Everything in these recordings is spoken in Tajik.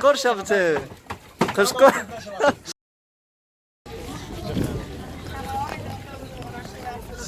Қуршабте. Қишқор.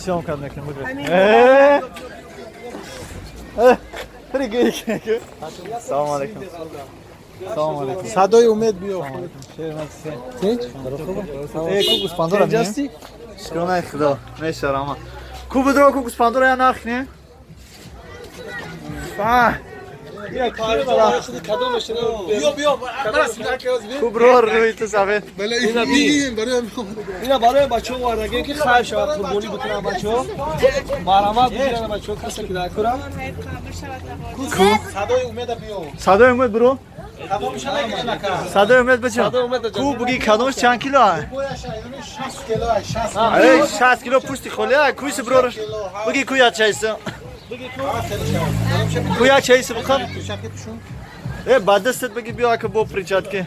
Съёмка мекунем, бигӯ. Салом алейкум. Салом алейкум. Садои Умед биё. Э, ку гӯспандора ми? Шукронаи Худо. Мешарама. Ку будро, ку гӯспандора я нарх не? А, Биё, биё. ку бро рӯи ту сафед. Ина барои бачаҳо овардагем, ки хайр шавад, қурбонӣ бикунанд бачаҳо. Марҳамат, бигиранд бачаҳо, касе ки дар курам. Садои Умеда биё. Садои Умед бро. Садои Умед бача. Садои Умеда. Ку буги, кадомаш чанд кило? 60 кило, 60. Эй, 60 кило пушти холи, а куйси брораш. Буги, куя чайса. Куя чайса бухам. Э, ба дастат бигӣ, биё, ака, бо перчатки.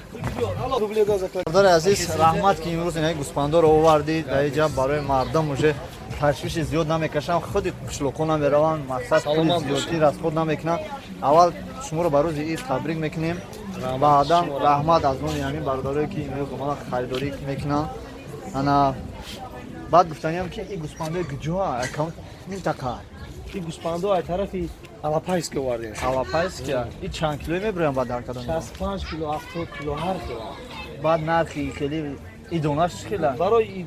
Бародари азиз, раҳмат, ки имрӯз инаи гӯспандоро овардӣ дар инҷа. Барои мардум уже ташвиши зиёд намекашам, худи қишлоқҳо намераванд, мақсад, пули зиёдтӣ расход намекунанд. Аввал шуморо ба рӯзи ид табрик мекунем, баъдан раҳмат аз номи ҳамин бародарое, ки имрӯз омадан, харидорӣ мекунанд. Ана баъд гуфтаниям, ки ин гӯспандои куҷоа, минтақа? Ин гӯспандо ай тарафи Алапайск овардем. Алапайски. И чанд килое мебироям ба дар кадом? 65 кило, 70 кило, ҳар хел. Баъд нархи хеле идонаш чӣ хела? Барои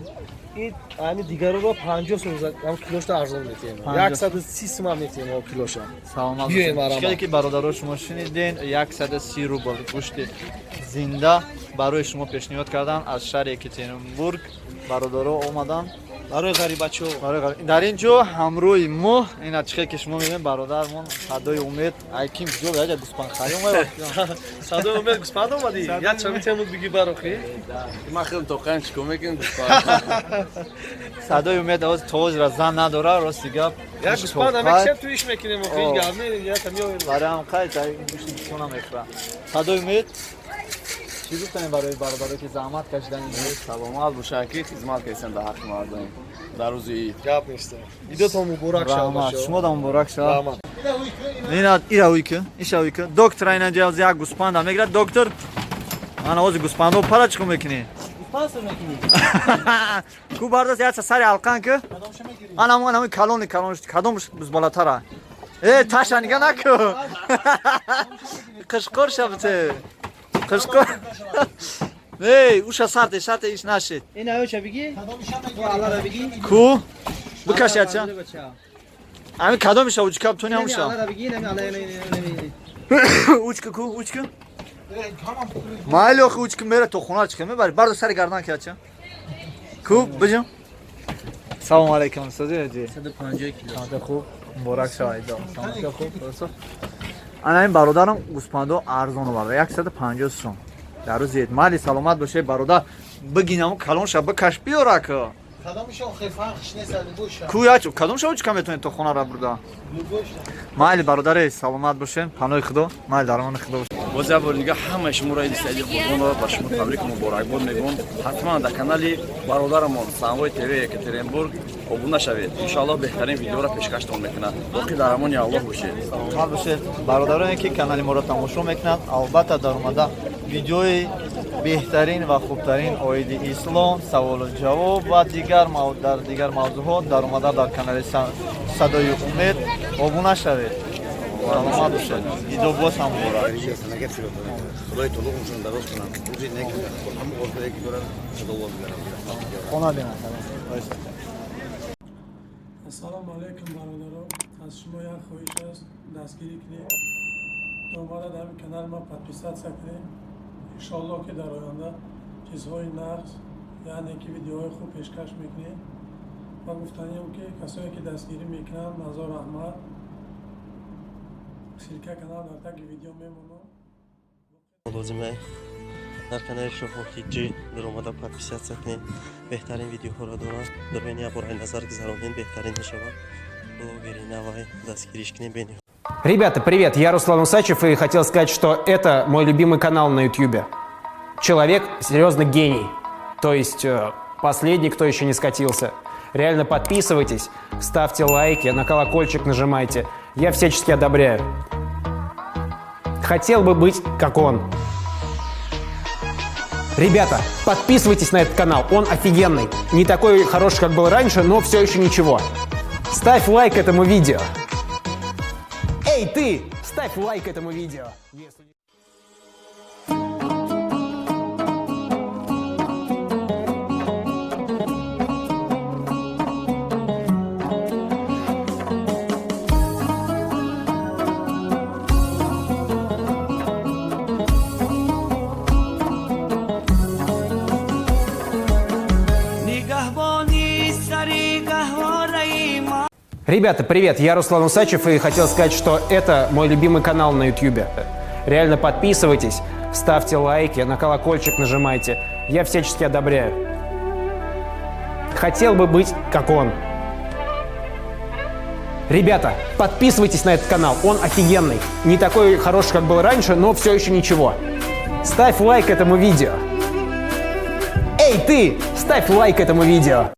ид ами дигароро 50 сом ам килошта арзон метиҳем. 130 сом метиҳем о килоша. Саломат. Биёем, марҳамат. Хеле ки бародаро, шумо шуниден, 130 рубл гӯшти зинда барои шумо пешниҳод кардан аз шаҳри Екатеринбург. Бародаро омадан. Барои ғарибачо. Барои дар ин ҷо ҳамроҳи мо ина чихе ки шумо мебинед, бародармон Садои Умед. Айким ҷо яҷа гӯспандхарӣ омад. Садои Умед, гӯспанд омадӣ? Як чами темуд биги барохи. Ман хеле тоқаям, чикор мекунем? Садои Умед оз тоҷра зан надора, рости гап. Як гӯспанд ҳамекшем, ту иш мекунем, охи ҳеҷ гап не, як меоем. Барои ҳам қайд гӯшти бисёр намехӯрам. Садои Умед, чӣ гуфтанем барои бародаро, ки заҳмат кашидан имрӯз? Саломат бошанд, ки хизмат кардем дар ҳаққи мардум дар рӯзи ид. Гап нест, идотон муборак шавад. Раҳмат, шумо да муборак шавад. Раҳмат. Ина ира уйки, иша уйки. Доктор ина ҷавз як гӯспанда мегирад, доктор. Ана ози гӯспандо пара чикор мекунӣ? Гӯспанд сар мекунӣ. Ку бардост яца сари алқан ки. Ана мо ана калони калонш кадомш болотара. Э, таша нига наку. Қишқор шабте. Қишқор. Эй, уша сарте, сарте иш нашид. Ина оша биги? Алара биги? Ку? Бикаш яча. Ами кадомиша учка тони ҳамуша. Алара биги, нами ала нами. Учка ку, учка. Майли, охи учка мера то хона чиқа мебари. Бардо сари гардан ки яча. Ку, биҷам. Салом алейкум, устоди аҷи. 150 кило. Саломат, хуб. Муборак шавад. Саломат, хуб. Дуруст. Ана ин бародарам гӯспандо арзон оварда, 150 сом. Дар рӯзи ид. Майли, саломат бошед, бародар. Бигинаму калонша бикаш биёра ка. Кадомиша, охи фарқш нест, любойша. Ку яч, кадомша учка метавонед то хона ра бурда? Любойша. Майли, бародаре, саломат бошед. Паноҳи Худо. Майли, дар амони Худо бошед. Боз як бор дига ҳамаи шуморо иди саиди қурбонро ба шумо табрику муборакбод мегӯм. Ҳатман дар канали бародарамон Самвой ТВ Екатеринбург обуна шавед. Иншоаллоҳ, беҳтарин видеоро пешкаштон мекунад. Боқӣ дар амони Аллоҳ бошед. Саломат бошед. Бародароне, ки канали моро тамошо мекунанд, албатта, дар омада видеои беҳтарин ва хубтарин оиди ислом, саволу ҷавоб ва дигар дар дигар мавзӯъҳо дар омада дар канали Садои Умед обуна шавед. Саломат бошед. Идо боз ҳам муборак. Худои таоло умршон дароз кунад, рӯзи нек, ҳама орзуе ки дорад, садовор бигардад. Хона бинад. Ассалому алайкум, бародаро. Аз шумо як хоҳиш аст: дастгирӣ кунед, то омада дар ин канали ма подписаться кунед. Иншоаллоҳ, ки дар оянда чизҳои нағз, яъне ки видеоҳои хуб пешкаш мекунем. Ва гуфтанием, ки касое ки дастгирӣ мекунанд, ҳазор раҳмат. Ссылка канал дар таги видео мемонам. Лозима дар канали Шоҳоҳиҷӣ даромада подписаться кунед. Беҳтарин видеоҳоро дорад. Дорен, як бор назар гузаронед, беҳтарин мешавад. Блогери навай дастгириш кунед бениҳоят. Ребята, привет, я Руслан Усачев и хотел сказать, что это мой любимый канал на YouTube. Человек серьезно гений. То есть последний, кто еще не скатился. Реально подписывайтесь, ставьте лайки, на колокольчик нажимайте. Я всячески одобряю. Хотел бы быть как он. Ребята, подписывайтесь на этот канал, он офигенный. Не такой хороший, как был раньше, но все еще ничего. Ставь лайк этому видео. Эй, ты! Ставь лайк этому видео. Ребята, привет, я Руслан Усачев и хотел сказать, что это мой любимый канал на YouTube. Реально подписывайтесь, ставьте лайки, на колокольчик нажимайте. Я всячески одобряю. Хотел бы быть как он. Ребята, подписывайтесь на этот канал, он офигенный. Не такой хороший, как был раньше, но все еще ничего. Ставь лайк этому видео. Эй, ты! Ставь лайк этому видео.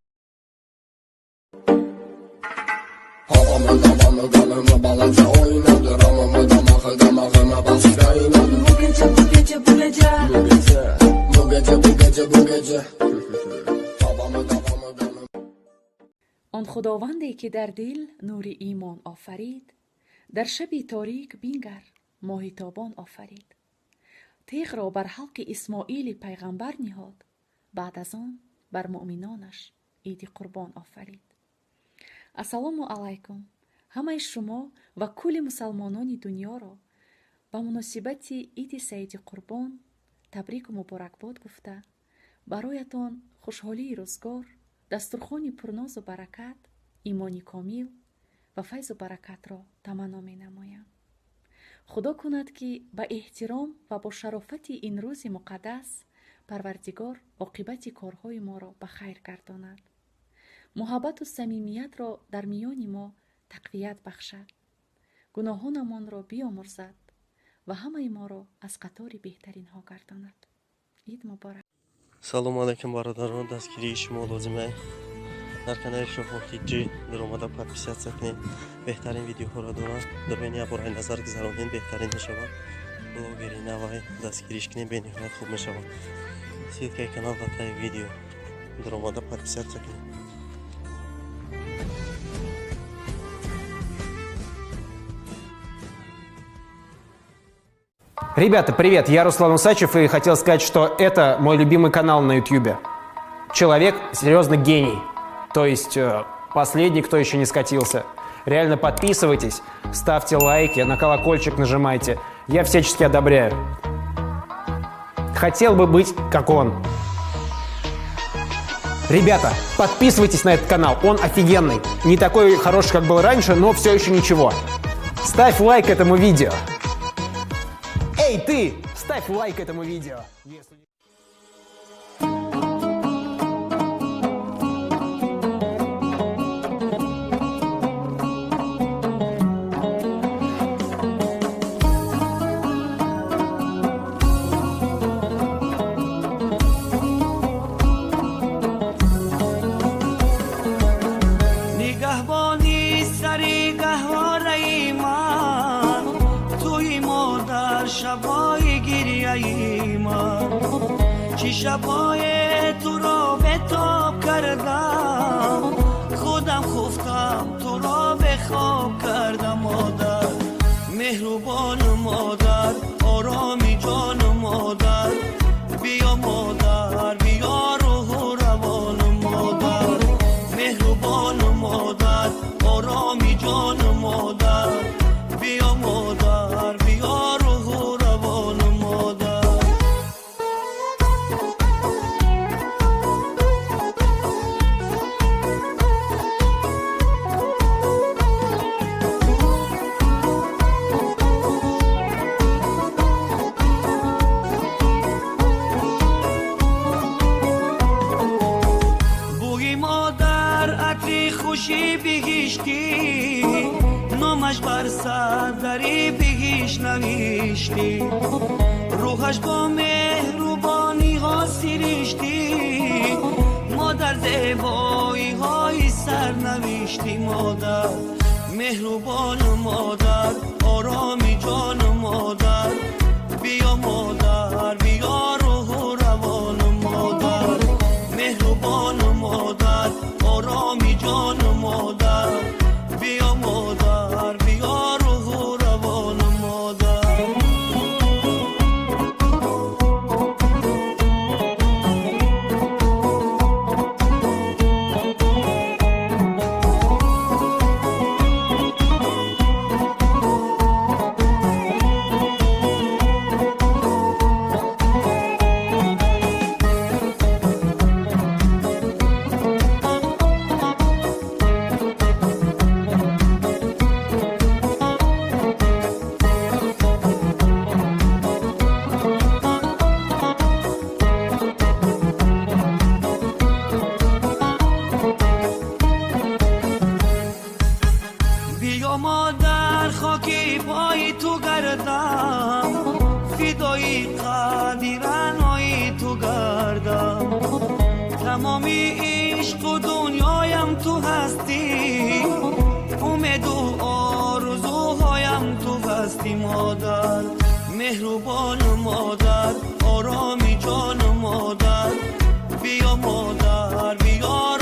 Он худованде ки дар дил нури имон офарид, дар шаби торик бингар моҳи тобон офарид. Теғро бар ҳалқи Исмоили пайғамбар ниҳод, баъд аз он бар муъминонаш иди қурбон офарид. Ассалому алайкум! Ҳамаи шумо ва кулли мусалмонони дунёро ба муносибати иди Саиди Қурбон табрику муборакбод гуфта, бароятон хушҳолии рӯзгор, дастурхони пурнозу баракат, имони комил ва файзу баракатро таманно менамоям. Худо кунад, ки ба эҳтиром ва бо шарофати ин рӯзи муқаддас Парвардигор оқибати корҳои моро ба хайр гардонад, муҳаббату самимиятро дар миёни мо тақвият бахшад, гуноҳонамонро биомӯрзад ва ҳамаи моро аз қатори беҳтаринҳо гардонад. Ид муборак! Салому алайкум, бародарон! Дастгирии шумо лозима. Дар канали Шоҳоҳиҷӣ даромада подписаться кунед, беҳтарин видеоҳоро дорад. Дорбени як бор назар гузаронед, беҳтарин мешавад. Блогери навай, дастгириш кунед, бениҳоят хуб мешавад. Ссылкаи канал дар таи видео, даромада подписаться кунед. Ребята, привет, я Руслан Усачев и хотел сказать, что это мой любимый канал на YouTube. Человек серьезно гений. То есть последний, кто еще не скатился. Реально подписывайтесь, ставьте лайки, на колокольчик нажимайте. Я всячески одобряю. Хотел бы быть как он. Ребята, подписывайтесь на этот канал, он офигенный. Не такой хороший, как был раньше, но все еще ничего. Ставь лайк этому видео. Эй, ты! Ставь лайк этому видео. Нигаҳбони сари гаҳвораи ман, туи модар, шабои гирьяи ман. Чӣ шабое туро бетоб кардам, худам хуфтам, туро бехоб кардам. Модар меҳрубону, модар ороми ҷону, модар биё, модар биё, рӯҳу равону, модар меҳрубону, модар ороми ҷону, модар биё, модар биё, рӯҳу равону, модар. Бӯи модар атри хуши биҳиштӣ, номаш бар сардари биҳишт навиштӣ, рӯҳаш бо меҳрубониҳо сириштӣ, модар зебоиҳои сарнавиштӣ. Модар меҳрубону, модар ороми ҷону, модар биё, модар биё, рӯҳу равону. Ишқу дунёям ту ҳастӣ, умеду орзуҳоям ту ҳастӣ, модар. Меҳрубон модар, ороми ҷон модар, биё модар, биё.